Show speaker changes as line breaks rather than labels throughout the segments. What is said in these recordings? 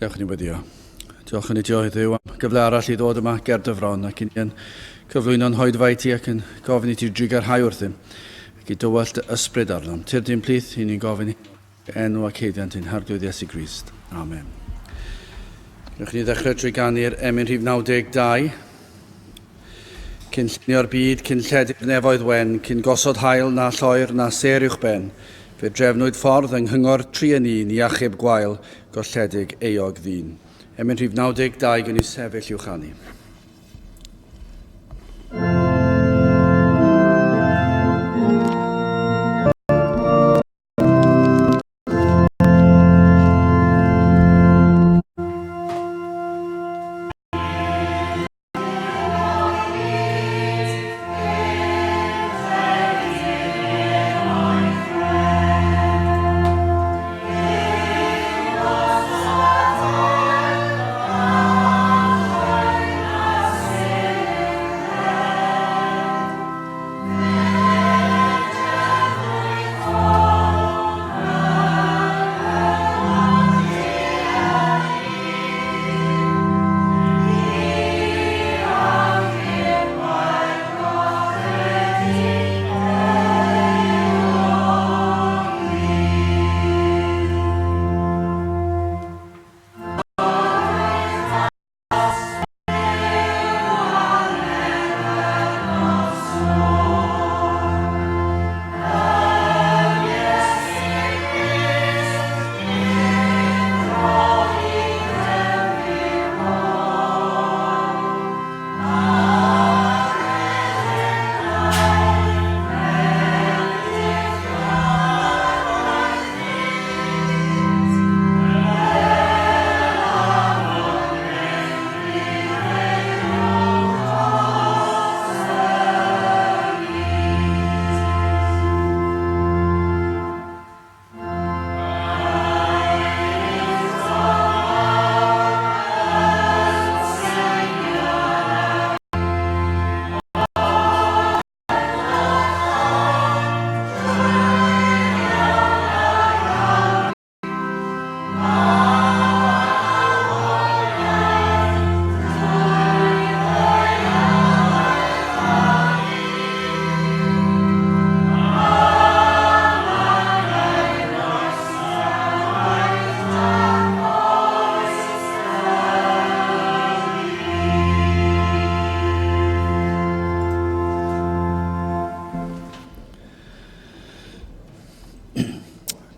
Dewch i ni weddio. Diolch yn i ti o heddiw am gyfle arall i ddod yma ger dy fron ac i ni yn cyflwyno'n hoedfa i ti ac yn gofyn i ti drugarhau wrthym ac i dywallt dy ysbryd arnom. Tyrd i'n plith i ni'n gofyn enw ac haeddiant ein Harglwydd Iesu Grist. Amen. Gewch ni ddechrau trwy ganu'r emyn rhif 92. Cyn llunio'r byd, cyn lledu'r nefoedd wen, cyn gosod haul na lloer na sêr uwch ben, fe drefnwyd ffordd yng nghyngor tri yn un i achub gwael, golledig, euog ddyn. Emyn rhif 92 gwn i sefyll i'w chanu.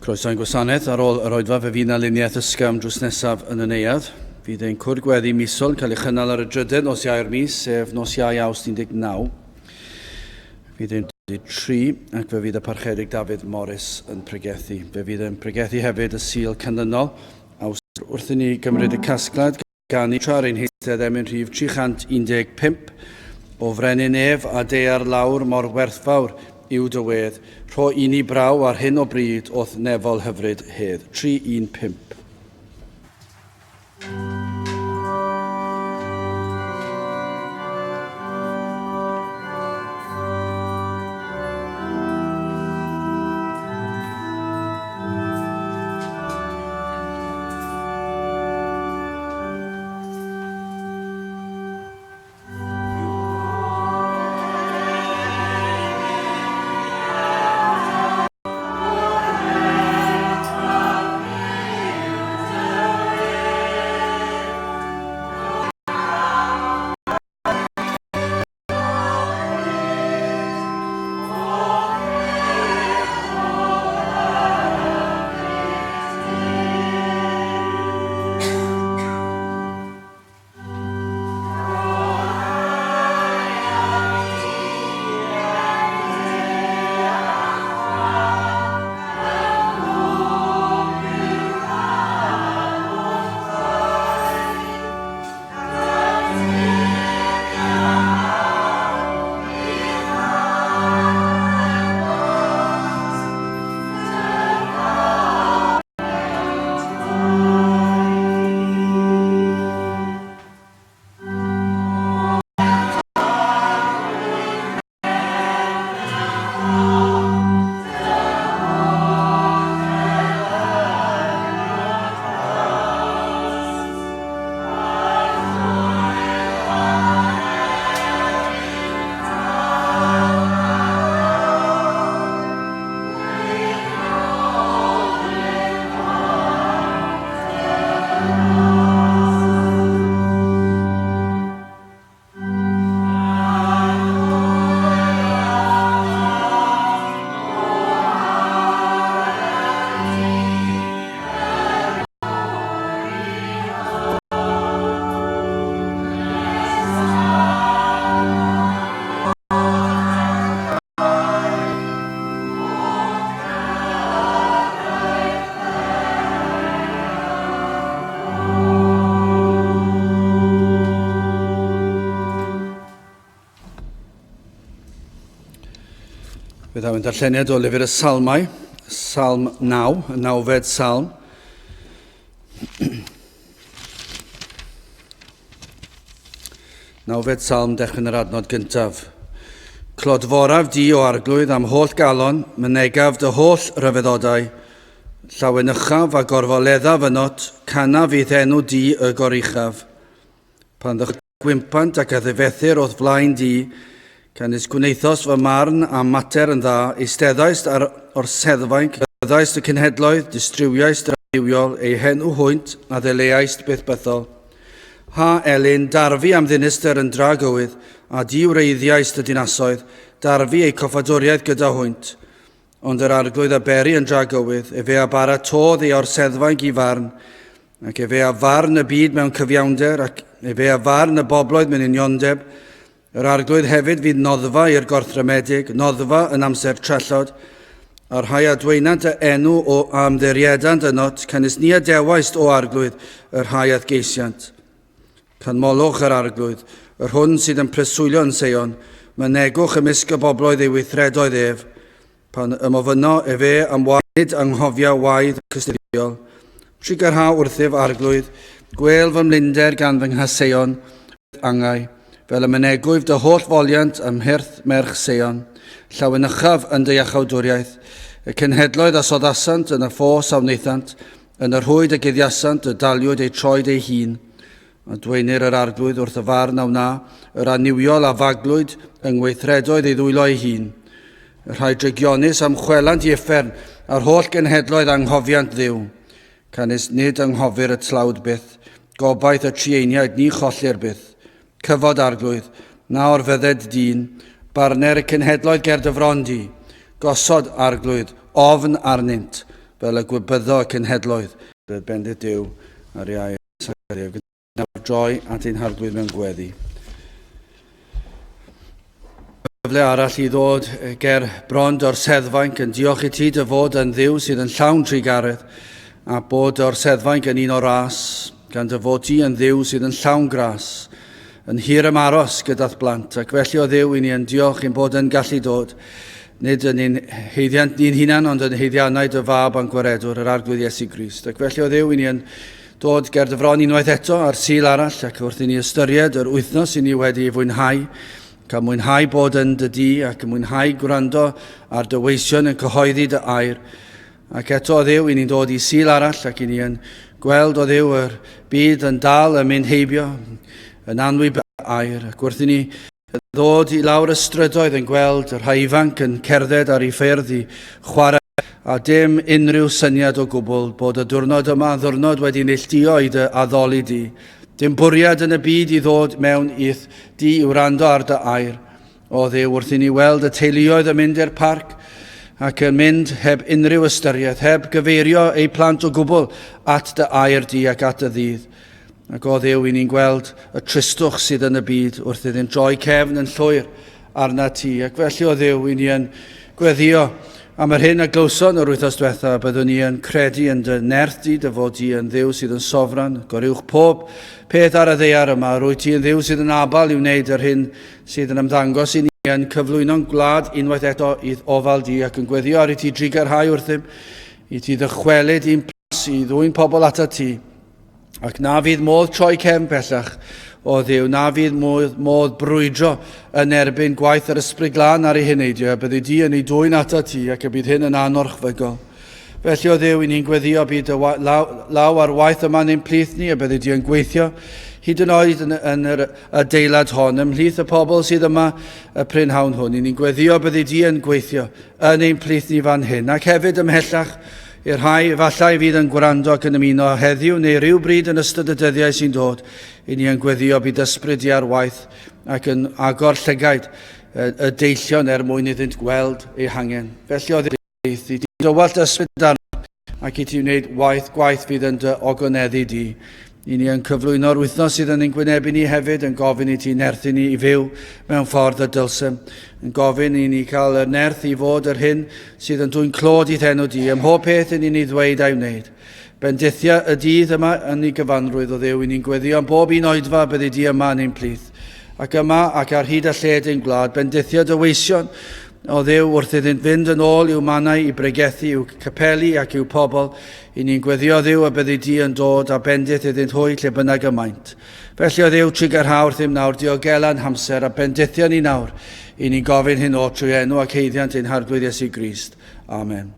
Croeso i'n gwasanaeth. Ar ôl yr oedfa, fe fydd 'na luniaeth ysgafn drws nesaf yn y neuadd. Fydd ein cwrdd gweddi misol yn cael ei chynnal ar y drydedd nos Iau'r mis, sef nos Iau Awst 19. Fydd ein 3 ac fe fydd y Parchedig Dafydd Morris yn pregethu. Fe fydd yn pregethu hefyd y Sul canlynol, Awst. Wrth i ni gymryd y casgliad, ganu tra ar ein heistedd emyn rhif 315, O frenin ef a daear lawr mor werthfawr yw dy wedd, rho i ni braw ar hyn o bryd o'th nefol hyfryd hedd. 315. Rhyddhau yn darlleniad o lyfr y Salmau, Salm 9, y nawfed Salm. Nawfed Salm, dechrau yn yr adnod gyntaf. Clodforaf di o arglwydd am holl galon, mynegaf dy holl ryfeddodau, llawenychaf a gorfoleddaf ynot, canaf i'th enw di y goruchaf. Pan ddych gwympant ac a ddifethir o'th flaen di, canys gwnaethost fy marn a'm mater yn dda, eisteddaist ar orseddfainc, rhyddaist y cenhedloedd, distrywiaist yr annuwiol, eu henw hwynt, a ddeleaist byth bythol. Ha, Elin, darfu am ddinistr yn dragywydd, a di wreiddiaist y dinasoedd, darfu eu coffadwriaeth gyda hwynt. Ond yr arglwydd a beri yn dragywydd, efe a baratodd ei orseddfainc i farn, Ac efe a farn y byd mewn cyfiawnder, ac efe a farn y bobloedd mewn uniondeb. Yr arglwydd hefyd fydd noddfa i'r gorthrymedig, noddfa yn amser trallod, a'r rhai a dweinant y enw o a ymddiriedant ynot, canys ni adewaist, o arglwydd, y rhai a'th geisiant. Canmolwch yr arglwydd, yr hwn sydd yn preswylio yn Seion, mynegwch ymysg y bobloedd ei weithredoedd ef. Pan ymofynno efe am waed, nid anghofia waedd cystuddiol. Trugarha wrthyf, Arglwydd, gwêl fy mlinder gan fy nghaseion angau, fel y mynegwyf dy holl foliant ym mhyrth merch Seion. Llawenychaf yn dy iachawdwriaeth. Y cenhedloedd a soddasant yn y ffos a wnaethant, yn y rhwyd y guddiasant y daliwyd eu troed eu hun. A dweinir yr Arglwydd wrth y farn a wna, yr annuwiol a faglwyd yng ngweithredoedd ei ddwylo ei hun. Y rhai drygionus am chwelant i uffern, a'r holl genhedloedd anghofiant Dduw. Canys nid anghofir y tlawd byth, gobaith y trueiniaid ni chollir byth. Cyfod, Arglwydd, na orfydded dyn, barner y cenhedloedd ger dy fron di. Gosod, Arglwydd, ofn arnynt, fel y gwybyddo y cenhedloedd. Bydd bendith Duw ar ei air. Nawr droi at ein harglwydd mewn gweddi. Cyfle arall i ddod ger bron dy orseddfainc yn diolch i ti dy fod yn ddiw sydd yn llawn trugaredd a bod dy orseddfainc yn un o ras, gan dy fod ti yn ddiw sydd yn llawn gras, yn hir ymaros gyda'th blant, ac felly o Dduw i ni yn diolch ein bod yn gallu dod, nid yn ein haeddiant ni'n hunan, ond yn haeddiannau dy fab a'n gwaredwr, yr Arglwydd Iesu Grist. Ac felly o Dduw i ni yn dod ger dy fron unwaith eto ar Sul arall ac wrth i ni ystyried yr wythnos i ni wedi ei fwynhau, cael mwynhau bod yn dy di ac yn mwynhau gwrando ar dy weision yn cyhoeddi dy air. Ac eto o Dduw, i ni'n dod i Sul arall ac i ni yn gweld o Dduw yr byd yn dal yn mynd heibio, yn anwybyddu air. Ac wrth i ni ddod i lawr y strydoedd yn gweld y rhai ifanc yn cerdded ar eu ffyrdd i chwarae a dim unrhyw syniad o gwbl bod y diwrnod yma yn ddiwrnod wedi neilltuo i dy addoli di. Dim bwriad yn y byd i ddod mewn i'th di i wrando ar dy air. O Dduw, wrth i ni weld y teuluoedd yn mynd i'r parc ac yn mynd heb unrhyw ystyriaeth, heb gyfeirio eu plant o gwbl at dy air di ac at dy ddydd. Ac o Dduw, i ni'n gweld y tristwch sydd yn y byd wrth iddynt droi cefn yn llwyr arna ti. Ac felly o Dduw, i ni yn gweddio am yr hyn a glywson yr wythnos diwetha, byddwn ni yn credu yn dy nerth di, dy fod di yn Dduw sydd yn sofran, goruwch pob peth ar y ddaear yma. Rwyt ti yn Dduw sydd yn abal i wneud yr hyn sydd yn ymddangos i ni yn cyflwyno'n gwlad unwaith eto i'th ofal di ac yn gweddio ar i ti drugarhau wrthym, i ti ddychwelyd i'n plas i ddwyn pobl atat ti. Ac na fydd modd troi cefn bellach o Dduw, na fydd modd, modd brwydro yn erbyn gwaith yr Ysbryd Glân ar ei heneidio, a byddi di yn ei dwyn ata ti, ac y bydd hyn yn anorchfygol. Felly o Dduw, i ni'n gweddio bydd dy law, law ar waith yma yn ein plith ni, a byddi di yn gweithio hyd yn oed yn, yn yr adeilad hon, ymhlith y pobl sydd yma y prynhawn hwn. I ni'n gweddio byddi di yn gweithio yn ein plith ni fan hyn, ac hefyd ymhellach i'r rhai efallai fydd yn gwrando ac yn ymuno heddiw neu ryw bryd yn ystod y dyddiau sy'n dod, i ni yn gweddio bydd ysbryd di ar waith ac yn agor llygaid y deillion er mwyn iddynt gweld eu hangen. Felly o ddeith i ti dywallt ysbryd arno ac i ti wneud waith gwaith fydd yn dy ogoneddu di. I ni yn cyflwyno'r wythnos sydd yn ein gwynebu ni hefyd, yn gofyn i ti nerthu ni i fyw mewn ffordd y dylsem, yn gofyn i ni cael y nerth i fod yr hyn sydd yn dwyn clod i'th enw di, ym mhob peth yn i ni ddweud a'i wneud. Bendithia y dydd yma yn ei gyfanrwydd o Dduw, i ni'n gweddio am bob un oedfa byddi di yma yn ein plith. Ac yma ac ar hyd a lled ein gwlad, bendithia dy weision, O Dduw, wrth iddynt fynd yn ôl i'w mannau i bregethu i'w capeli ac i'w pobl, i ni'n gweddio Dduw y byddi di yn dod â bendith iddynt hwy lle bynnag y maent. Felly o Dduw, trugarha wrthym nawr, diogela'n hamser a bendithia ni nawr. I ni'n gofyn hyn oll trwy enw ac haeddiant ein Harglwydd Iesu Grist. Amen.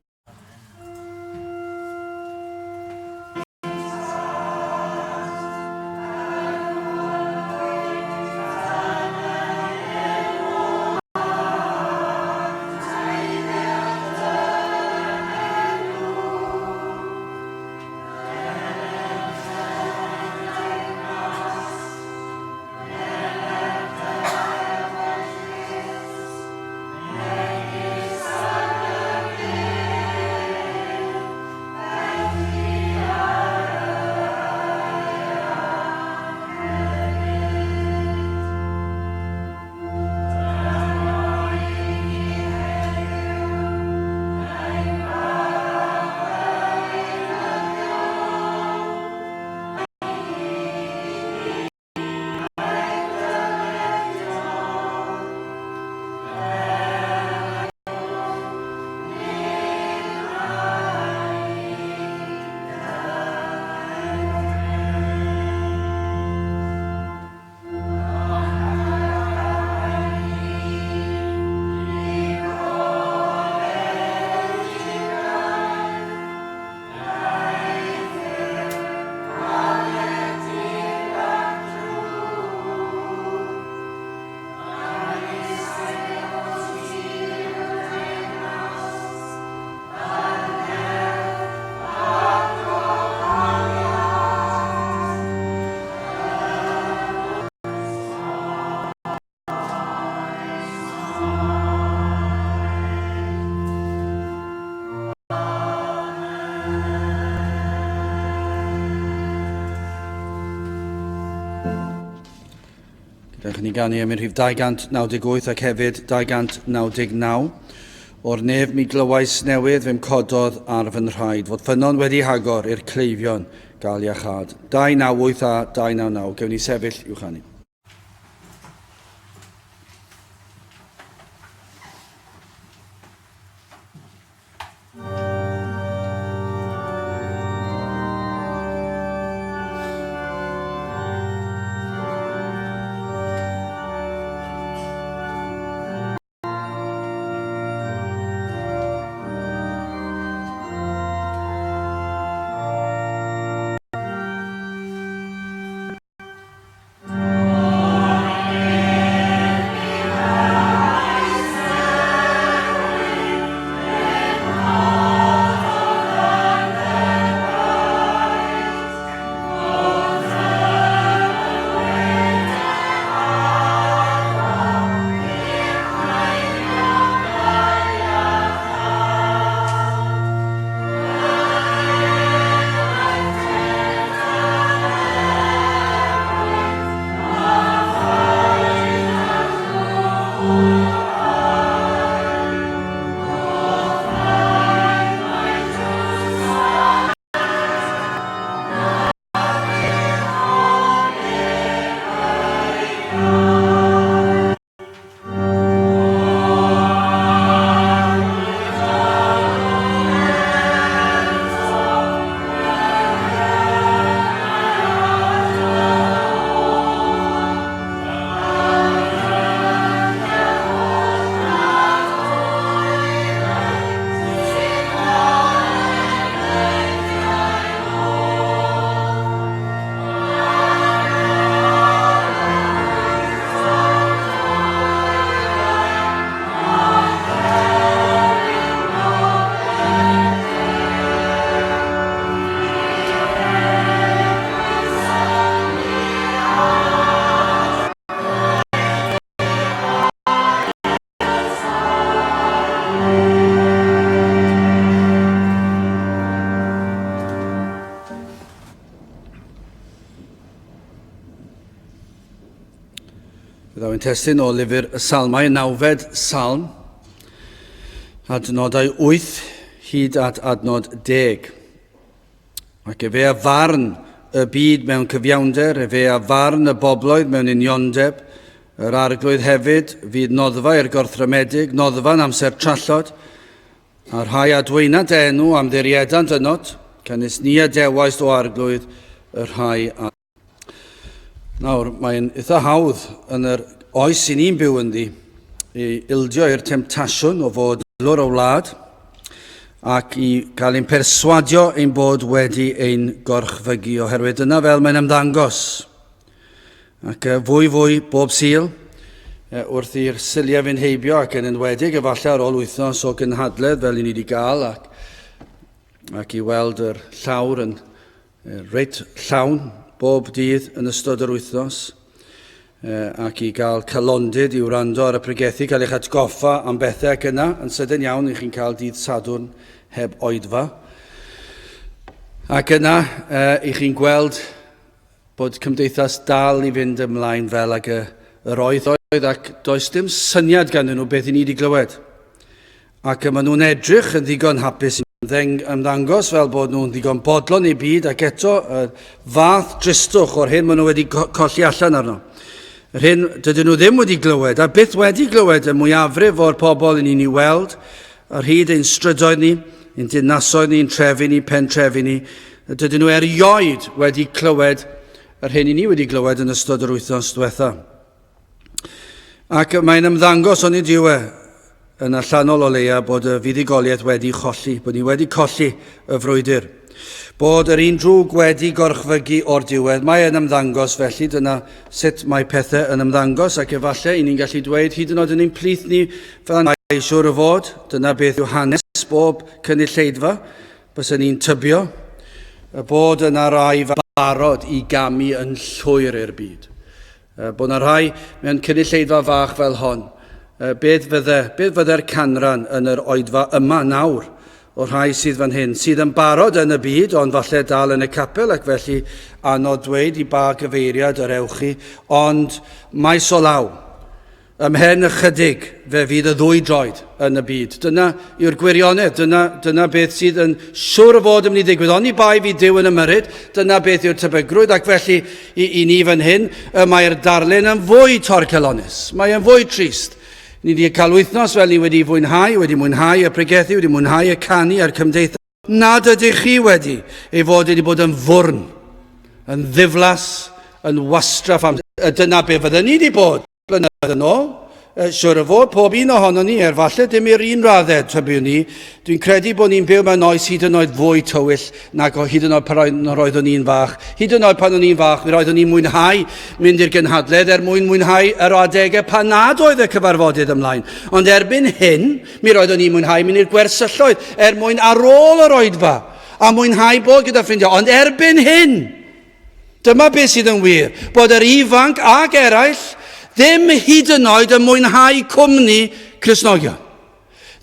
Gadewch i ni ganu emyn rhif 298 ac hefyd 299. O'r nef mi glywais newydd fe'm cododd ar fy nhraed, fod ffynnon wedi hagor i'r cleifion gael iachâd. 298 a 299. Gewn ni sefyll i'w chanu. Fe ddaw ein testun o lyfr y Salmau, nawfed salm, adnodau 8 hyd at adnod 10. Ac efe a farn y byd mewn cyfiawnder, efe a farn y bobloedd mewn uniondeb, Yr arglwydd hefyd fydd noddfa i'r gorthrymedig, noddfa'n amser trallod, a rhai a dwynant enw am ddiriedant ynot, canys ni a dewaist o arglwydd y rhai a Nawr, mae'n eitha hawdd yn yr oes sy'n ni'n byw ynddi i ildio i'r temtasiwn o fod lwr o wlad ac i gael ein perswadio ein bod wedi ein gorchfygu oherwydd dyna fel mae'n ymddangos. Ac fwy fwy bob Sul, wrth i'r Suliau fynd heibio ac yn enwedig efallai ar ôl wythnos o gynhadledd fel i ni wedi gael ac, ac i weld yr llawr yn reit llawn bob dydd yn ystod yr wythnos ac i gael calondid i wrando ar y pregethu, cael eich atgoffa am bethau ac yna, yn sydyn iawn, i chi'n cael dydd Sadwrn heb oedfa. Ac yna, i chi'n gweld bod cymdeithas dal i fynd ymlaen fel ag y, yr oedd oedd ac does dim syniad ganddyn nhw beth i ni wedi glywed. Ac y maen nhw'n edrych yn ddigon hapus ymddangos fel bod nhw'n ddigon bodlon eu byd ac eto y fath dristwch o'r hyn maen nhw wedi colli allan arno. Yr hyn dydyn nhw ddim wedi glywed a byth wedi glywed y mwyafrif o'r pobl i ni'n ei weld ar hyd ein strydoedd ni, ein dinasoedd ni, ein trefi ni, pentrefi ni, dydyn nhw erioed wedi clywed yr hyn i ni wedi glywed yn ystod yr wythnos diwetha. Ac mae'n ymddangos, onid yw e, yn allanol o leia, bod y fuddugoliaeth wedi cholli, bod ni wedi colli y frwydr. Bod yr un drwg wedi gorchfygu o'r diwedd. Mae e'n ymddangos felly, dyna sut mae pethau yn ymddangos, ac efallai i ni'n gallu dweud hyd yn oed yn ein plith ni fel yna siwr o fod, dyna beth yw hanes bob cynulleidfa, bysen ni'n tybio, y bod yna rai barod i gamu yn llwyr i'r byd. Bod 'na rhai mewn cynulleidfa fach fel hon, beth fydde, beth fydde'r canran yn yr oedfa yma nawr o'r rhai sydd fan hyn, sydd yn barod yn y byd, ond falle dal yn y capel ac felly anodd dweud i ba gyfeiriad yr ewch chi, ond maes o law. Ymhen ychydig, fe fydd y ddwy droed yn y byd. Dyna yw'r gwirionedd, dyna, dyna beth sydd yn siwr o fod yn mynd i ddigwydd. Oni bai fydd Duw yn ymyrryd, dyna beth yw'r tebygrwydd, ac felly i, i ni fan hyn, y mae'r darlun yn fwy torcalonnus, mae yn fwy trist. Ni wedi cael wythnos fel ni wedi fwynhau, wedi mwynhau y pregethu, wedi mwynhau y canu a'r cymdeithas. Nad ydych chi wedi, ei fod wedi bod yn fwrn, yn ddiflas, yn wastraff amser. Dyna be fydden ni wedi bod blynyddoedd yn ôl. Siwr o fod, pob un ohonon ni, er falle dim i'r un raddau, tybiwn ni. Dwi'n credu bod ni'n byw mewn oes hyd yn oed fwy tywyll nag o hyd yn oed pan roeddwn i'n fach. Hyd yn oed pan o'n i'n fach, mi roeddwn i'n mwynhau mynd i'r gynhadledd er mwyn mwynhau yr adegau pan nad oedd y cyfarfodydd ymlaen. Ond erbyn hyn, mi roeddwn i'n mwynhau mynd i'r gwersylloedd er mwyn ar ôl yr oedfa a mwynhau bod gyda ffrindiau. Ond erbyn hyn, Dyma beth sydd yn wir, bod yr ifanc ac eraill ddim hyd yn oed yn mwynhau cwmni Cristnogion.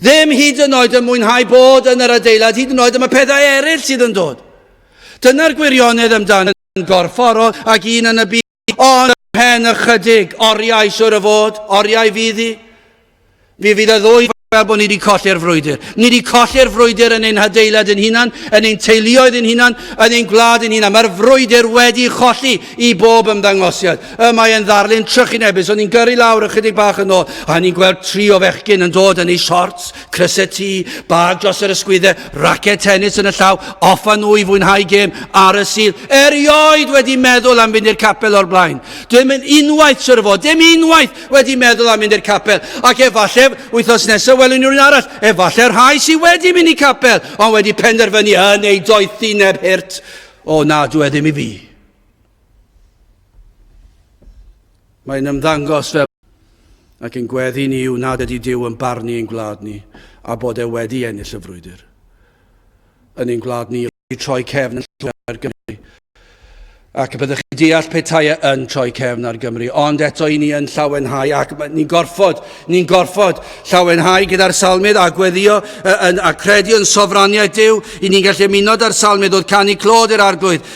Ddim hyd yn oed yn mwynhau bod yn yr adeilad, hyd yn oed am y pethau eraill sydd yn dod. Dyna'r gwirionedd amdano yn gorfforol ac un yn y byd, ond pen ychydig oriau siwr o fod, oriau fydd hi. Mi fydd y ddwy fel bod ni wedi colli'r frwydr. Ni wedi colli'r frwydr yn ein hadeilad yn hunan, yn ein teuluoedd yn hunan, yn ein gwlad yn hunan. Mae'r frwydr wedi cholli i bob ymddangosiad. Y mae yn ddarlun trychinebus. O'n i'n gyrru lawr ychydig bach yn ôl, a ni'n gweld tri o fechgyn yn dod yn eu shorts, crysau T, bag dros yr ysgwyddau, raced tennis yn y llaw, off â nhw i fwynhau gêm ar y Sul. Erioed wedi meddwl am fynd i'r capel o'r blaen. Dim yn unwaith, siwr o fod, dim unwaith wedi meddwl am mynd i'r capel, ac efallai wythnos nesaf welwn ni rhywun arall, efallai rhai sydd wedi mynd i capel, ond wedi penderfynu yn ei doethineb hurt, o na, dwi e ddim i fi. Mae'n ymddangos fel ac yn gweddi ni yw nad ydy Duw yn barnu ein gwlad ni a bod e wedi ennill y frwydr. Yn ein gwlad ni troi cefn yn llwyr ar Gymru. Ac y byddwch chi'n deall petai e yn troi cefn ar Gymru. Ond eto i ni yn llawenhau ac ni'n gorfod, ni'n gorfod llawenhau gyda'r salmydd a gweddio yn, a credu yn sofraniaeth Duw. I ni'n gallu ymuno da'r salmydd oedd canu clod i'r arglwydd.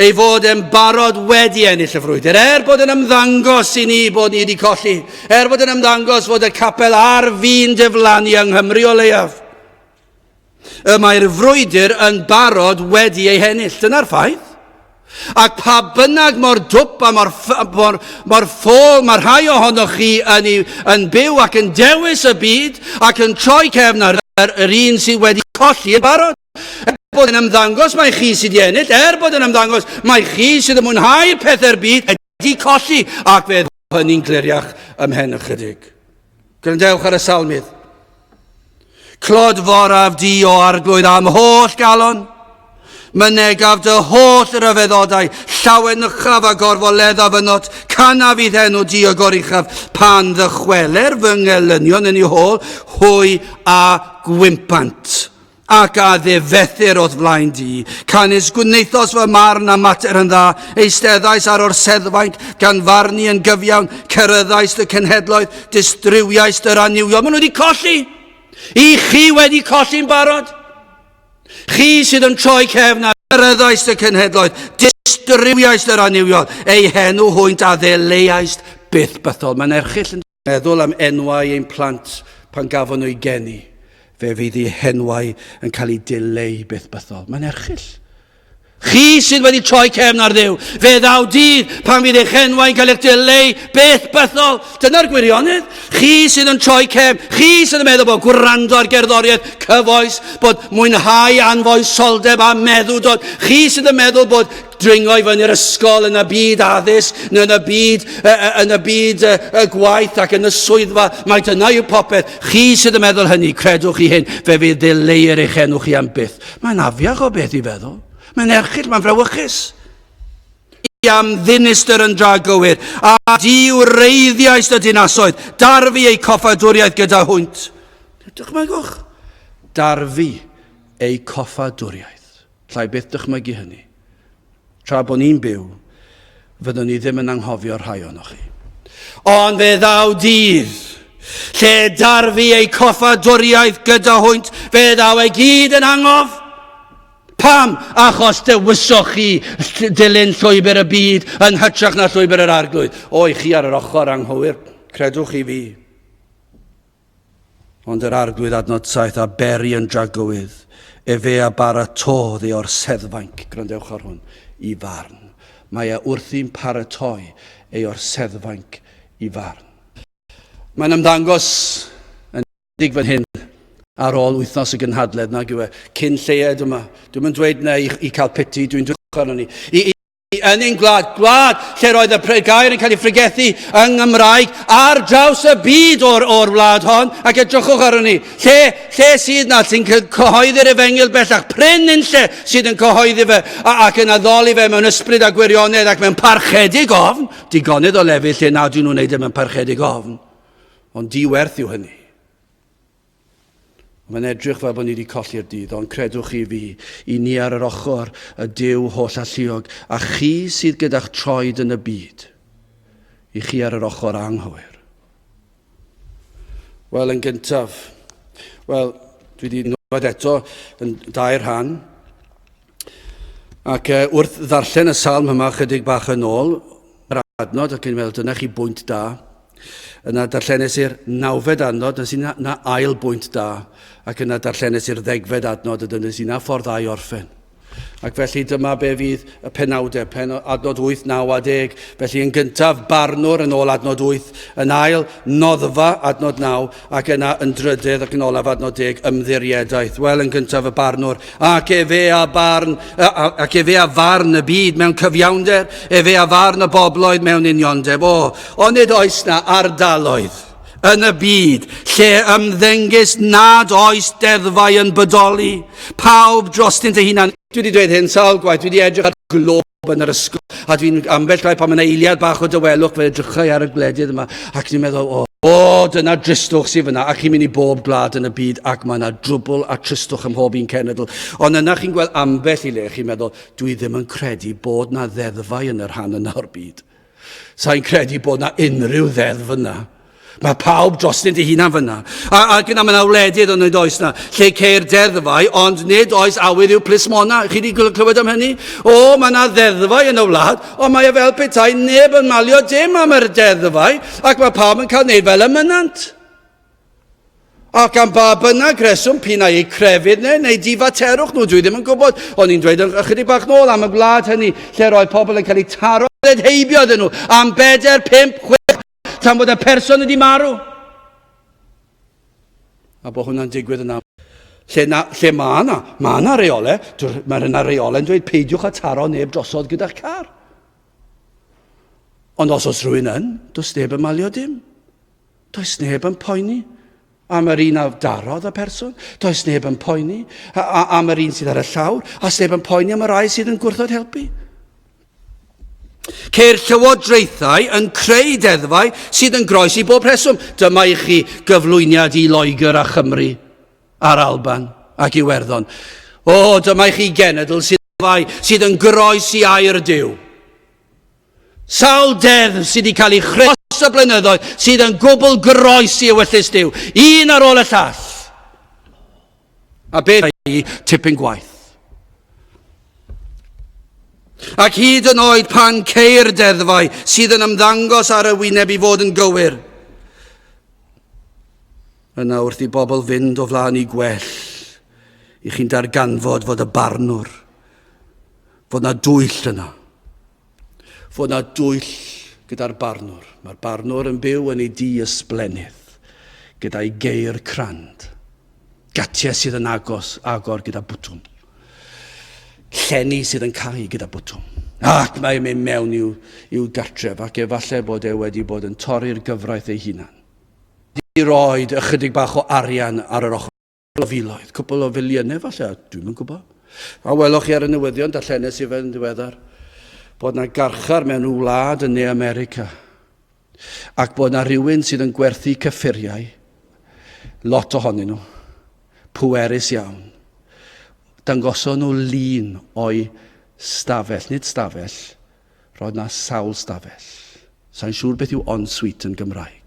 Ei fod e'n barod wedi ennill y frwydr. Er bod yn ymddangos i ni bod ni wedi colli, er bod yn ymddangos fod y capel ar fin diflannu yng Nghymru o leiaf, Y mae'r frwydr yn barod wedi ei hennill. Dyna'r ffaith. Ac pa bynnag mor dwp a mor, mor, mor ffôl mae rhai ohonoch chi yn, i, yn byw ac yn dewis y byd ac yn troi cefn ar yr, yr un sydd wedi colli yn barod. Er bod yn ymddangos mai chi sydd wedi ennill, er bod yn ymddangos mai chi sydd yn mwynhau'r pethau'r byd, wedi colli, ac fe hynny'n gliriach ymhen ychydig. Gwrandewch ar y salmydd. Clod foraf di o arglwydd am holl galon. Mynegaf dy holl ryfeddodau, llawenychaf a gorfoleddaf ynot, canaf i'th enw di y goruchaf, pan ddychweler fy ngelynion yn eu hôl, hwy a gwympant ac a ddifethir o'th flaen di. Canys gwnaethos fy marn a mater yn dda, eisteddais ar orseddfainc gan farnu yn gyfiawn, ceryddais dy cenhedloedd, distrywiais dy'r annuwiol. Maen nhw wedi colli! I chi wedi colli'n barod! Chi sydd yn troi cefn a ceryddais dy cenhedloedd, distrywiais dy'r annuwiol, eu henw hwynt a ddeleiaist byth bythol. Mae'n erchyll yn Meddwl am enwau ein plant pan gafon nhw eu geni, fe fydd eu henwau yn cael eu dileu byth bythol. Mae'n erchyll. Chi sydd wedi troi cefn ar Dduw, fe ddaw dydd pan fydd eich enwau'n cael eich dileu byth bythol. Dyna'r gwirionedd. Chi sydd yn troi cefn, chi sydd yn meddwl bod gwrando ar gerddoriaeth cyfoes, bod mwynhau anfoesoldeb a meddwdod, chi sydd yn meddwl bod dringo i fyny'r ysgol yn y byd addysg, neu yn y byd, yn y byd y gwaith ac yn y swyddfa. Mae dyna yw popeth. Chi sydd yn meddwl hynny, credwch chi hyn, fe fydd dileuir eich enw chi am byth. Mae'n afiach o beth i feddwl. Mae'n erchyll, mae'n frawychus. I am ddinistr yn dragywir, a di wreiddiais y dinasoedd, darfu eu coffadwriaeth gyda hwynt. Dychmygwch, darfu eu coffadwriaeth. Llai byth dychmygu hynny. Tra bod ni'n byw, fyddwn ni ddim yn anghofio rhai ohonoch chi. Ond fe ddaw dydd lle darfu eu coffadwriaeth gyda hwynt, fe ddaw e gyd yn angof. Pam? Achos dewisoch chi dilyn llwybr y byd yn hytrach na llwybr yr arglwydd. O, i chi ar yr ochr anghywir, credwch chi fi. Ond yr Arglwydd adnod 7 a beri yn dragywydd, efe a baratôdd ei orseddfainc, gwrandewch ar hwn, i farn. Mae e wrthi'n paratoi ei orseddfainc i farn. Mae'n ymddangos yn dig fan hyn ar ôl wythnos y gynhadledd, nag yw e, cyn lleied yma. Dwi'n mynd dweud na i, i cael piti, dwi'n dweud arno ni. I, Yn ein gwlad, gwlad lle roedd y gair yn cael ei phregethu yng Nghymraeg ar draws y byd o'r, or wlad hon, ac edrychwch arno ni, lle, lle sydd na sy'n cyhoeddi'r efengyl bellach, prin un lle sydd yn cyhoeddi fe ac yn addoli fe mewn ysbryd a gwirionedd ac mewn parchedig ofn, digonedd o lefydd lle nad yw nhw'n neud e mewn parchedig ofn, ond diwerth yw hynny. Mae'n edrych fel bod ni wedi colli'r dydd, ond credwch chi fi, i ni ar yr ochr y Duw holl alluog, a chi sydd gyda'ch troed yn y byd, i chi ar yr ochr anghywir. Wel, yn gyntaf, wel, dwi wedi nod eto yn dair rhan, ac wrth ddarllen y salm yma chydig bach yn ôl, yr adnod ac yn meddwl dyna chi bwynt da. Yna darllenes i'r nawfed adnod, nes i na, na ail bwynt da, ac yna darllenes i'r ddegfed adnod, a dyna i na ffordd dda i orffen. Ac felly dyma be fydd y penawdau, pen, adnod 8, 9 a 10. Felly yn gyntaf, barnwr yn ôl adnod 8, yn ail, noddfa, adnod 9, ac yna yn drydydd ac yn olaf adnod 10, ymddiriedaeth. Wel, yn gyntaf y barnwr, ac efe a barn, ac efe a farn y byd mewn cyfiawnder, efe a farn y bobloedd mewn uniondeb. O, onid oes na ardaloedd yn y byd lle ymddengys nad oes deddfau yn bodoli, pawb drostynt eu hunan. Dwi wedi dweud hyn sawl gwaith, dwi wedi edrych ar glob yn yr ysgol, a dwi'n ambell waith pan mae'n eiliad bach o dawelwch, fe edrychau ar y gwledydd yma, ac dwi'n meddwl, o, o, dyna dristwch sydd fyna, ac chi'n mynd i bob gwlad yn y byd, ac mae yna drwbl a tristwch ym mhob un cenedl. Ond yna chi'n gweld ambell i le, chi'n meddwl, dwi ddim yn credu bod na ddeddfau yn y rhan yna o'r byd. Sa'n credu bod na unrhyw ddeddf yna. Mae pawb drostynt eu hunan fyna. A, ac yna mae yna wledydd ond nid oes na, lle ceir deddfau, ond nid oes awydd i'w plismona. Chi wedi clywed am hynny? O, mae yna ddeddfau yn y wlad, ond mae e fel petai neb yn malio dim am yr deddfau, ac mae pawb yn cael wneud fel y mynant. Ac am ba bynnag reswm, p'un ai eu crefydd neu, neu difaterwch nhw, dwi ddim yn gwybod. O'n i'n dweud ychydig bach nôl am y gwlad hynny lle roedd pobl yn cael eu taro heibio iddyn nhw am bedair, pump, chwech, tan bod y person wedi marw. A bod hwnna'n digwydd yna. Lle, na, lle mae yna, mae yna reolau, mae yna reolau yn dweud peidiwch â taro neb drosodd gyda'ch car. Ond os oes rhywun yn, does neb yn malio dim. Does neb yn poeni am yr un a darodd y person. Does neb yn poeni am yr un sydd ar y llawr. A neb yn poeni am y rai sydd yn gwrthod helpu. Ceir llywodraethau yn creu deddfau sydd yn groes i bob rheswm. Dyma i chi gyflwyniad i Loegr a Chymru a'r Alban ac Iwerddon. O, dyma i chi genedl sydd, sydd yn groes i air Duw. Sawl deddf sydd wedi cael ei chreu dros y blynyddoedd sydd yn gwbl groes i ewyllys Duw, un ar ôl y llall. A beth i tipyn gwaith. Ac hyd yn oed pan ceir deddfau sydd yn ymddangos ar y wyneb i fod yn gywir, yna wrth i bobl fynd o flaen i gwell, i chi'n darganfod fod y barnwr, fod na dwyll yna. Fod na dwyll gyda'r barnwr. Mae'r barnwr yn byw yn ei dŷ ysblennydd, gyda'i geir crand. Gatiau sydd yn agos, agor gyda bwtwm. Llenni sydd yn cau gyda bwtwm. Ac mae'n mynd mewn i'w, i'w gartref ac efallai bod e wedi bod yn torri'r gyfraith ei hunan. I roed ychydig bach o arian ar yr ochr. o filoedd, cwpl o filiynau falle, dwi'm yn gwybod. A welwch chi ar y newyddion, darllenes i fe yn ddiweddar, bod na garchar mewn rhyw wlad yn Ne America, ac bod na rhywun sydd yn gwerthu cyffuriau, lot ohonyn nhw, pwerus iawn. Dangoson nhw lun o'i stafell, nid stafell, Roedd 'na sawl stafell. Sa i'n siŵr beth yw en-suite yn Gymraeg.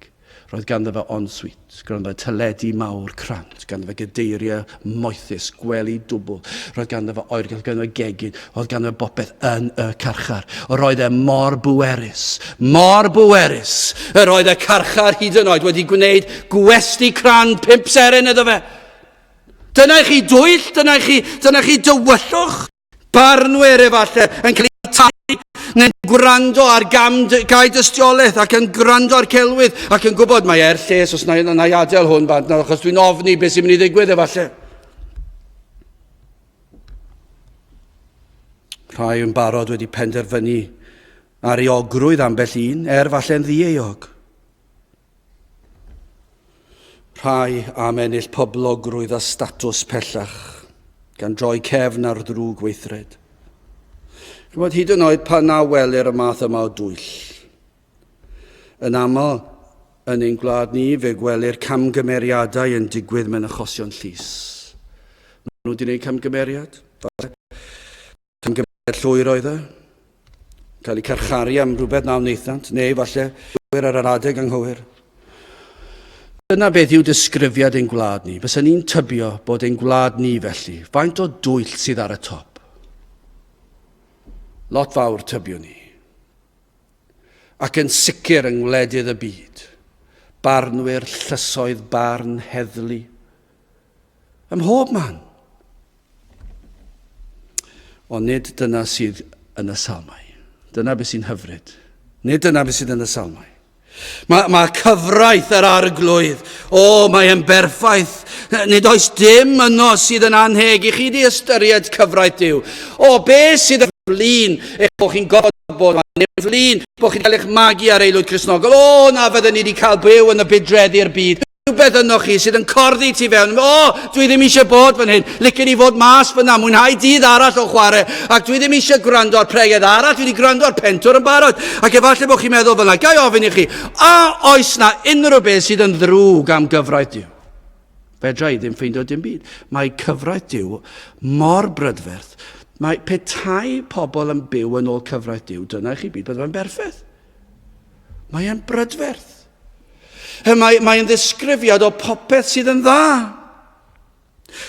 Roedd ganddo fe en-suite, ganddo fe teledu mawr crand, ganddo fe gadeiriau moethus, gwely dwbl, roedd ganddo fe oergell, ganddo fe gegin, oedd ganddo fe bopeth yn y carchar. Roedd e mor bwerus, mor bwerus. Yr oedd y carchar hyd yn oed wedi gwneud gwesty crand pump seren iddo fe. Dyna i chi dwyll, dyna i chi, dyna i chi dywyllwch. Barnwyr efallai yn cael eu talu neu'n gwrando ar gam, gau dystiolaeth ac yn gwrando ar celwydd ac yn gwybod mae er lles os na, na i adael hwn bant nawr achos dwi'n ofni beth sy'n mynd i ddigwydd efallai. Rhai yn barod wedi penderfynu ar euogrwydd ambell un, er falle'n ddieuog. Rhai am ennill poblogrwydd a statws pellach, gan droi cefn ar ddrwg weithred. Chymod, hyd yn oed pan na welir y math yma o dwyll. Yn aml, yn ein gwlad ni, fe gwelir camgymeriadau yn digwydd mewn achosion llys. Maen nhw wedi gwneud camgymeriad, falle. Camgymeriad llwyr oedd e. Cael eu carcharu am rhywbeth na wnaethant, neu falle ar yr adeg anghywir. Dyna beth yw disgrifiad ein gwlad ni. Fysa ni'n tybio bod ein gwlad ni felly. Faint o dwyll sydd ar y top? Lot fawr tybio ni. Ac yn sicr yng ngwledydd y byd. Barnwyr, llysoedd, barn, heddlu. Ym mhob man. Ond nid dyna sydd yn y salmau. Dyna beth sy'n hyfryd. Nid dyna beth sydd yn y salmau. Mae, mae cyfraith yr arglwydd. O, mae e'n berffaith. Nid oes dim yno sydd yn anheg i chi di ystyried cyfraith Duw. O, beth sydd yn flin eich bod chi'n gorfod bod yn flin, bod chi'n cael eich magu ar aelwyd Cristnogol. O, na fydden ni wedi cael byw yn y budreddi'r byd. Rhywbeth yno chi sydd yn corddi tu fewn. O, dwi ddim eisiau bod fan hyn. Licen i fod mas fyna, mwynhau dydd arall o chwarae. Ac dwi ddim eisiau gwrando ar pregeth arall, dwi wedi gwrando ar pentwr yn barod. Ac efallai bod chi'n meddwl fyna, gai ofyn i chi, a oes na unrhyw beth sydd yn ddrwg am gyfraith Duw? Fedra i ddim ffeindio dim byd. Mae cyfraith Duw mor brydferth. Mae petai pobl yn byw yn ôl cyfraith Duw, dyna i chi byd, byddai'n berffaith. Mae e'n brydferth. Mae, mae'n ddisgrifiad o popeth sydd yn dda.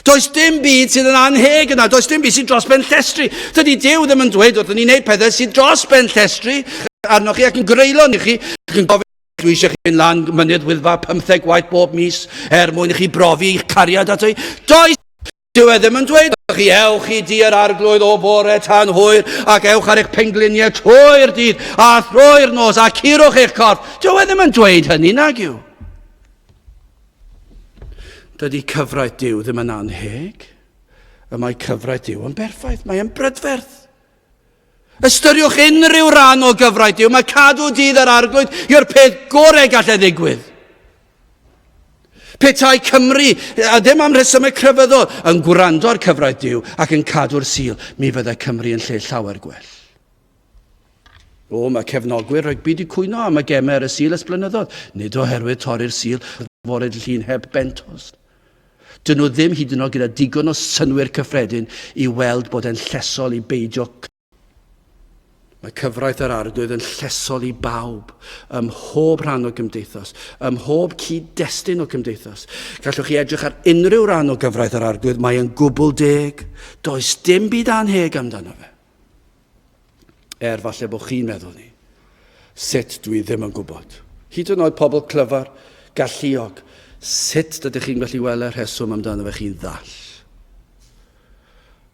Does dim byd sydd yn anheg yna, does dim byd sydd dros ben llestri. Dydy Duw ddim yn dweud wrthyn ni wneud pethau sydd dros ben llestri arnoch chi ac yn greulon i chi, ac yn gofyn. Dwi eisiau chi fynd lan mynydd Wyddfa 15 gwaith bob mis er mwyn i chi brofi eich cariad ato i. Does! Dyw e ddim yn dweud chi ewch i di yr arglwydd o bore tan hwyr ac ewch ar eich pengliniau trwy'r dydd a thrwy'r nos a curwch eich corff. Dyw e ddim yn dweud hynny, nag yw? Dydy cyfraith Duw ddim yn anheg. Y mae cyfraith Duw yn berffaith, mae e'n brydferth. Ystyriwch unrhyw ran o gyfraith Duw, mae cadw dydd yr arglwydd yw'r peth gorau gallai ddigwydd. Petai Cymru, a ddim am rhesymau crefyddol, yn gwrando ar cyfraith Duw ac yn cadw'r Sul, mi fyddai Cymru yn lle llawer gwell. O, mae cefnogwyr rygbi wedi cwyno am y gemau ar y Sul ers blynyddoedd, nid oherwydd torri'r Sul fore dydd Llun heb bentost. Dyn nhw ddim hyd yn oed gyda digon o synnwyr cyffredin i weld bod e'n llesol i beidio. Mae cyfraith yr Arglwydd yn llesol i bawb, ym mhob rhan o gymdeithas, ym mhob cyd-destun o gymdeithas. Gallwch chi edrych ar unrhyw ran o gyfraith yr Arglwydd, mae yn gwbl deg. Does dim byd anheg amdano fe. Er falle bod chi'n meddwl ni. Sut dwi ddim yn gwybod. Hyd yn oed pobl clyfar, galluog, sut dydych chi'n gallu weld y rheswm amdano fe chi'n ddall?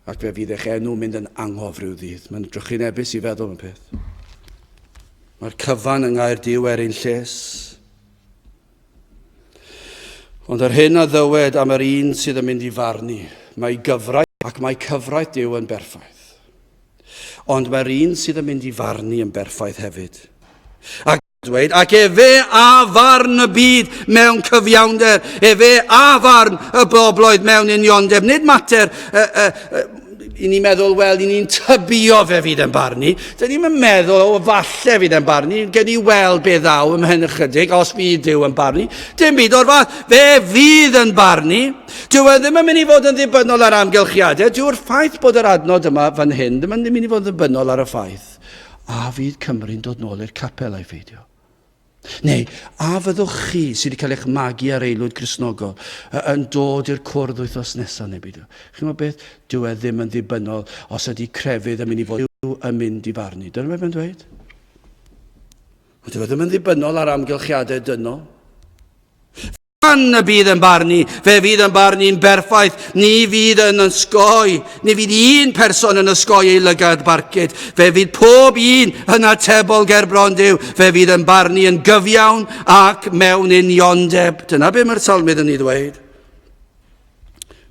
Ac fe fydd eich enw mynd yn angof rhyw ddydd. Mae'n drychinebus i feddwl yn peth. Mae'r cyfan yng ngair Duw er ein lles. Ond yr hyn a ddywed am yr un sydd yn mynd i farnu, mae gyfraith ac mae cyfraith Duw yn berffaith. Ond mae'r un sydd yn mynd i farnu yn berffaith hefyd. Ac Dweud, ac efe a farn y byd mewn cyfiawnder, efe a farn y bobloedd mewn uniondeb. Nid mater uh, uh, i ni'n meddwl, wel, i ni'n tybio fe fydd yn barnu. Dyn ni'n meddwl, o, falle fydd yn barnu, gen i weld be ddaw ymhen ychydig, os fydd Duw yn barnu. Dim byd o'r fath, fe fydd yn barnu. Dyw e ddim yn mynd i fod yn ddibynnol ar amgylchiadau. Dyw'r ffaith bod yr adnod yma fan hyn ddim yn mynd i fod yn ddibynnol ar y ffaith A fydd Cymru'n dod nôl i'r capel ai pheidio? Neu, a fyddwch chi sydd wedi cael eich magu ar aelwyd Gristnogol yn dod i'r cwrdd wythnos nesaf neu beidio? Chi'n gwybod beth? Dyw e ddim yn ddibynnol os ydy crefydd yn mynd i fod yn mynd i farnu. Dyna beth mae'n dweud. Ond dyw e ddim yn ddibynnol ar amgylchiadau dynol. Pan y bydd yn barnu, fe fydd yn barnu'n berffaith, ni fydd yn ysgoi, ni fydd un person yn ysgoi ei lygad barcud, fe fydd pob un yn atebol ger bron Duw, fe fydd yn barnu yn gyfiawn ac mewn uniondeb. Dyna be mae'r salmydd yn ei ddweud.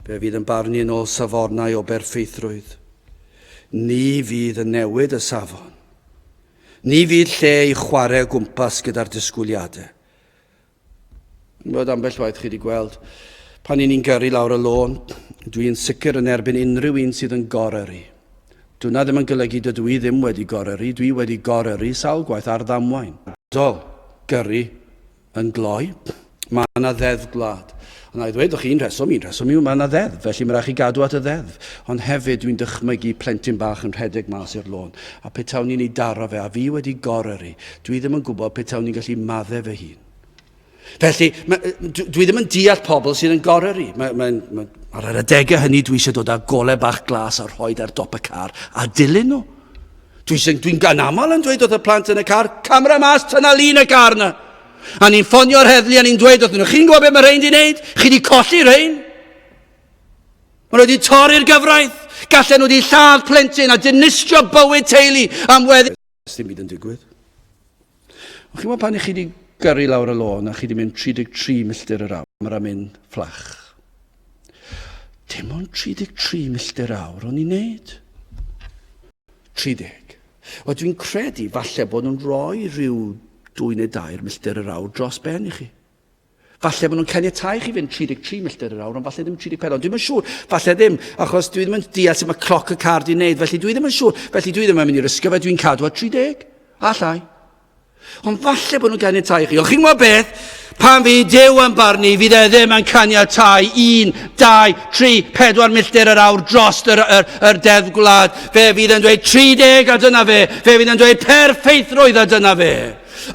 Fe fydd yn barnu yn ôl safonau o berffeithrwydd. Ni fydd yn newid y safon. Ni fydd lle i chwarae o gwmpas gyda'r disgwyliadau. Gwybod ambell waith chi wedi gweld pan i ni'n gyrru lawr y lôn, dwi'n sicr yn erbyn unrhyw un sydd yn goryrru. Dyna ddim yn golygu dydw i ddim wedi goryrru, dwi wedi goryrru sawl gwaith ar ddamwain. Do, gyrru yn gloi. Mae yna ddeddf gwlad. Ond na i ddweud wrth chi un rheswm, un rheswm yw mae yna ddeddf, felly mae rhaid chi gadw at y ddeddf. Ond hefyd dwi'n dychmygu plentyn bach yn rhedeg mas i'r lôn, a petawn i'n ei daro fe, a fi wedi goryrru, dwi ddim yn gwybod petawn i'n gallu maddau fy hun. Felly, dwi ddim yn deall pobl sydd yn goryrru. Mae, mae, mae, ar yr adegau hynny dwi eisiau dod â golau bach glas a rhoi ar dop y car a dilyn nhw. Dwi'n dwi yn aml yn dweud wrth y plant yn y car, camera mas, tyna lun y car na. A ni'n ffonio'r heddlu a ni'n dweud wrthyn nhw, chi'n gwybod beth mae rhain di wneud? Chi di colli rhain? Maen nhw wedi torri'r gyfraith. Gallen nhw wedi lladd plentyn a dinistrio bywyd teulu am weddi. Dim byd yn digwydd. Ond chi'n gwybod pan i chi wedi gyrru lawr y lôn a chi wedi mynd 33 milltir yr awr, mae'n mynd fflach. Dim ond 33 milltir yr awr o'n i'n neud. 30. Wel, dwi'n credu falle bod nhw'n rhoi rhyw 2 neu 3 milltir yr awr dros ben i chi. Falle bod nhw'n caniatáu chi fynd 33 milltir yr awr, ond falle ddim 34. Ond dwi'm yn siŵr, falle ddim, achos dwi ddim yn deall sut mae cloc y car di wneud, felly dwi ddim yn siŵr. Felly dwi ddim yn mynd i risgo fe, dwi'n cadw at 30. Allai. Ond falle bod nhw'n caniatáu chi. Ond chi'n gwybod beth? Pan fydd Duw yn barnu, fydd e ddim yn caniatáu 1, 2, 3, 4 milltir yr awr dros yr, yr, yr deddf gwlad. Fe fydd yn dweud 30 a dyna fe. Fe fydd yn dweud perffeithrwydd a dyna fe.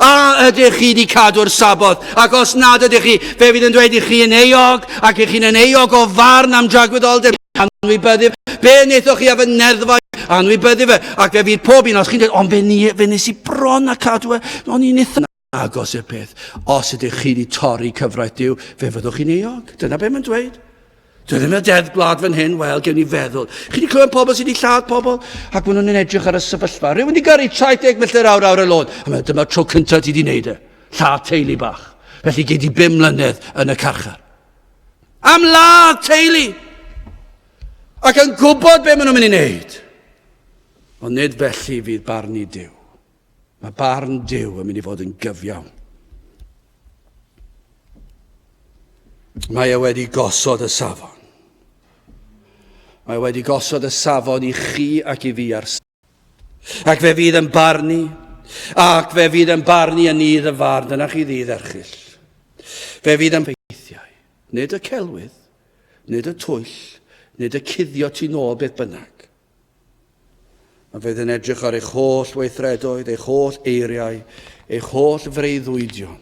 A ydych chi wedi cadw'r Saboth? Ac os nad ydych chi, fe fydd yn dweud i chi yn euog, ac i chi'n yn euog o farn am dragwyddoldeb. Anwybyddu. Be wnaethoch chi â fy neddfau? Anwybyddu fe. Ac fe fydd pob un, os chi'n dweud, ond fe, ni, fe nes i bron a cadw e, o'n i'n eitha... Agos i'r peth. Os ydych chi wedi torri cyfraith Duw, fe fyddwch chi'n euog. Dyna be mae'n dweud. Dwi ddim yn deddf gwlad fan hyn, wel, gewn ni feddwl. Chi wedi clywed pobl sydd wedi lladd pobl, ac maen nhw'n edrych ar y sefyllfa. Rhywun wedi gyrru 70 milltir awr ar y lôn. A mae dyma'r tro cyntaf ti wedi wneud e. Lladd teulu bach. Felly gei di bum mlynedd yn y carchar. Am ladd teulu! Ac yn gwybod be maen nhw'n mynd i wneud. Ond nid felly fydd barn i Duw. Mae barn Duw yn mynd i fod yn gyfiawn. Mae e wedi gosod y safon. Mae e wedi gosod y safon i chi ac i fi ar Ac fe fydd yn barnu, ac fe fydd yn barnu yn nydd y farn, dyna chi ddydd erchyll. Fe fydd yn ffeithiau, nid y celwydd, nid y twyll, nid y cuddio tu nôl beth bynnag. A fydd yn edrych ar eich holl weithredoedd, eich holl eiriau, eich holl freuddwydion,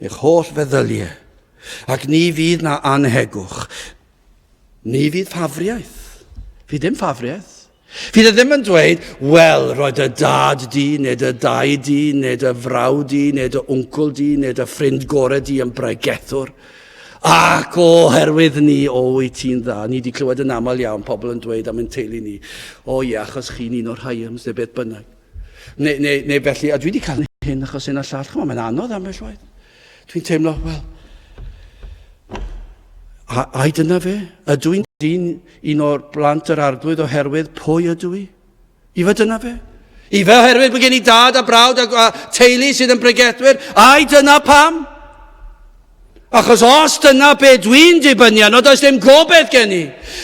eich holl feddyliau. Ac ni fydd na anhegwch. Ni fydd ffafriaeth. Fydd dim ffafriaeth. Fydd e ddim yn dweud, wel, roedd dy dad di, neu dy dai di, neu dy frawd di, neu dy wncwl di, neu dy ffrind gorau di yn bregethwr. Ac oherwydd ni, o, wyt ti'n dda. Ni wedi clywed yn aml iawn pobl yn dweud am ein teulu ni, o ie, achos chi'n un o'r Hyams neu beth bynnag. Neu, neu, neu felly, a dwi wedi cael hyn achos hyn a llall. Chymod, mae'n anodd ambell waith. Dwi'n teimlo, wel, a, ai dyna fe? Ydw i'n dyn un o'r blant yr arglwydd oherwydd pwy ydw i? Ife dyna fe? Ife oherwydd bod gen i dad a brawd a, a teulu sydd yn bregethwyr? Ai dyna pam? Achos os dyna be dwi'n dibynnu arno, does dim gobeith gen i.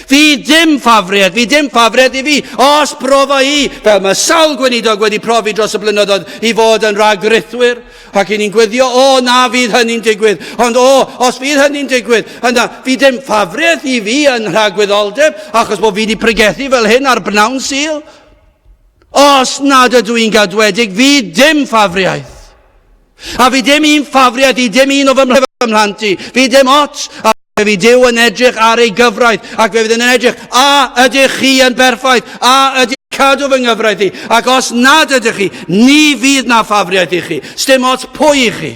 Fi dim ffafriaeth, fi dim ffafriaeth i fi. Os brofa i, fel mae sawl gweinidog wedi profi dros y blynyddoedd, i fod yn rhagrithwyr, Ac i ni'n gweddio, o, na fydd hynny'n digwydd. Ond o, os fydd hynny'n digwydd, yna fi dim ffafriaeth i fi yn rhagwyddoldeb, achos bod fi wedi pregethu fel hyn ar bnawn Sul. Os nad ydw i'n gadwedig, fi dim ffafriaeth. A fi dim un ffafriaeth i dim un o fy mhlant i. Fi dim ots. A fe fydd Duw yn edrych ar ei gyfraith, ac fe fydd yn edrych, a ydych chi yn berffaith, a ydych cadw fy nghyfraith i, ac os nad ydych chi, ni fydd na ffafriaeth i chi. Sdim ots pwy i chi.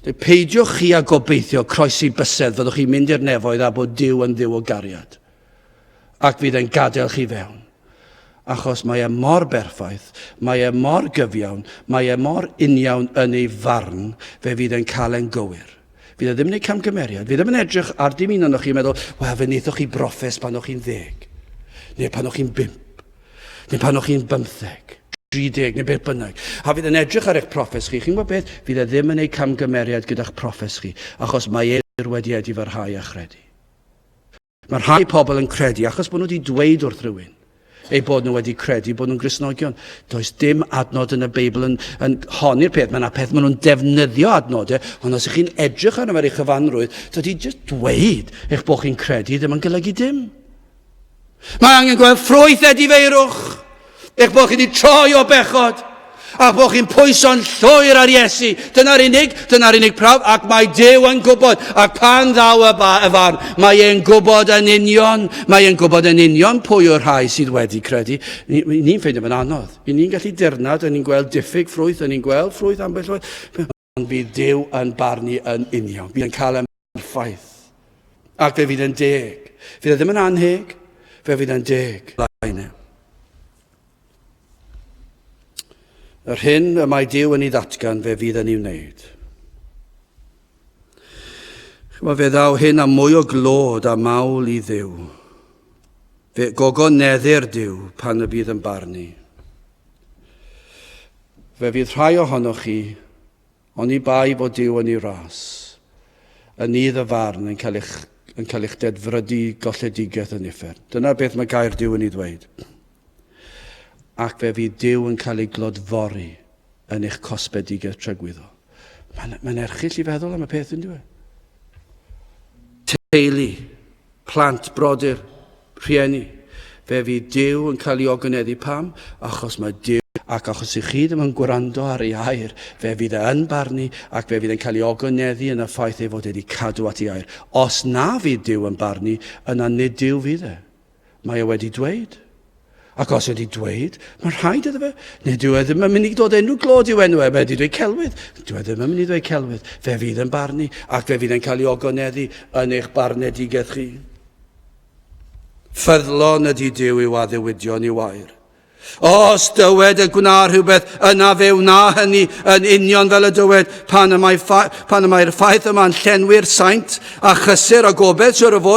Peidiwch chi a gobeithio croesi bysedd fyddwch chi'n mynd i'r nefoedd a bod Duw yn Dduw o gariad. Ac fydd e'n gadael chi fewn. Achos mae e mor berffaith, mae e mor gyfiawn, mae e mor uniawn yn ei farn, fe fydd e'n cael e'n gywir. Fydd e ddim yn ei camgymeriad, fydd e ddim yn edrych ar dim un ohonoch chi'n meddwl, wel, fe wnaethoch chi broffes pan o'ch chi'n ddeg, neu pan o'ch chi'n bump, neu pan o'ch chi'n bymtheg, 30, neu beth bynnag. A fydd e'n edrych ar eich proffes chi, chi'n gwybod beth? Fydd e ddim yn ei camgymeriad gyda'ch proffes chi, achos mae e wedi edifarhau a chredu. Mae rhai pobl yn credu, achos bod nhw wedi dweud wrth rhywun eu bod nhw wedi credu bod nhw'n Gristnogion. Does dim adnod yn y Beibl yn, yn honni'r peth. Mae yna peth maen nhw'n defnyddio adnodau, ond os ych chi'n edrych arno fe ar ei chyfanrwydd, dydy jyst dweud eich bod chi'n credu ddim yn golygu dim. Mae angen gweld ffrwyth edifeirwch, eich bod chi wedi troi o bechod, a bod chi'n pwyso'n llwyr ar Iesu. Dyna'r unig, dyna'r unig prawf, ac mae Duw yn gwybod, ac pan ddaw y, ba, y farn, mae e'n gwybod yn union, mae e'n gwybod yn union pwy yw'r rhai sydd wedi credu. Ni'n ni ffeindio fe'n anodd. Ni'n gallu dirnad, ni'n gweld diffyg ffrwyth, ni'n gweld ffrwyth ambell waith. Ond bydd Duw yn barnu yn union. Bydd yn cael yn berffaith. Ac fe fydd yn deg. Fydd e ddim yn anheg, fe fydd yn deg. E. Yr hyn y mae Duw yn ei ddatgan, fe fydd yn ei wneud. Chymod, fe ddaw hyn â mwy o glod a mawl i Dduw. Fe gogoneddir Duw pan y bydd yn barnu. Fe fydd rhai ohonoch chi, oni bai fod Duw yn ei ras, yn nydd y farn yn cael eich, yn cael eich dedfrydu golledigaeth yn uffern. Dyna beth mae gair Duw yn ei ddweud. Ac fe fydd Duw yn cael ei glodfori yn eich cosbedigaeth tragwyddol. Mae'n mae erchyll i feddwl am y peth yn dweud. Teulu, plant, brodyr, Rhieni, fe fydd Duw yn cael ei ogoneddu. Pam? Achos mae Duw, ac achos i chi ddim yn gwrando ar ei air, fe fydd e yn barnu ac fe fydd e'n cael ei ogoneddu yn y ffaith ei fod wedi cadw at ei air. Os na fydd Duw yn barnu, yna nid Duw fydd e. Mae e wedi dweud. Ac os wedi dweud, mae'n rhaid iddo fe. Neu dyw e ddim yn mynd i dod enw glod i'w enw e, mae wedi dweud celwydd. Dyw e ddim yn mynd i ddweud celwydd. Fe fydd yn barnu, ac fe fydd yn cael ei ogoneddu yn eich barnedigaeth chi. Ffyddlon ydy Duw i'w addewidion i'w air. Os dywed y gwna rhywbeth, yna fe wna hynny yn union fel y dywed, pan y mae pan y mae'r ffaith yma'n llenwi'r saint a chysur a gobeith siwr o fod.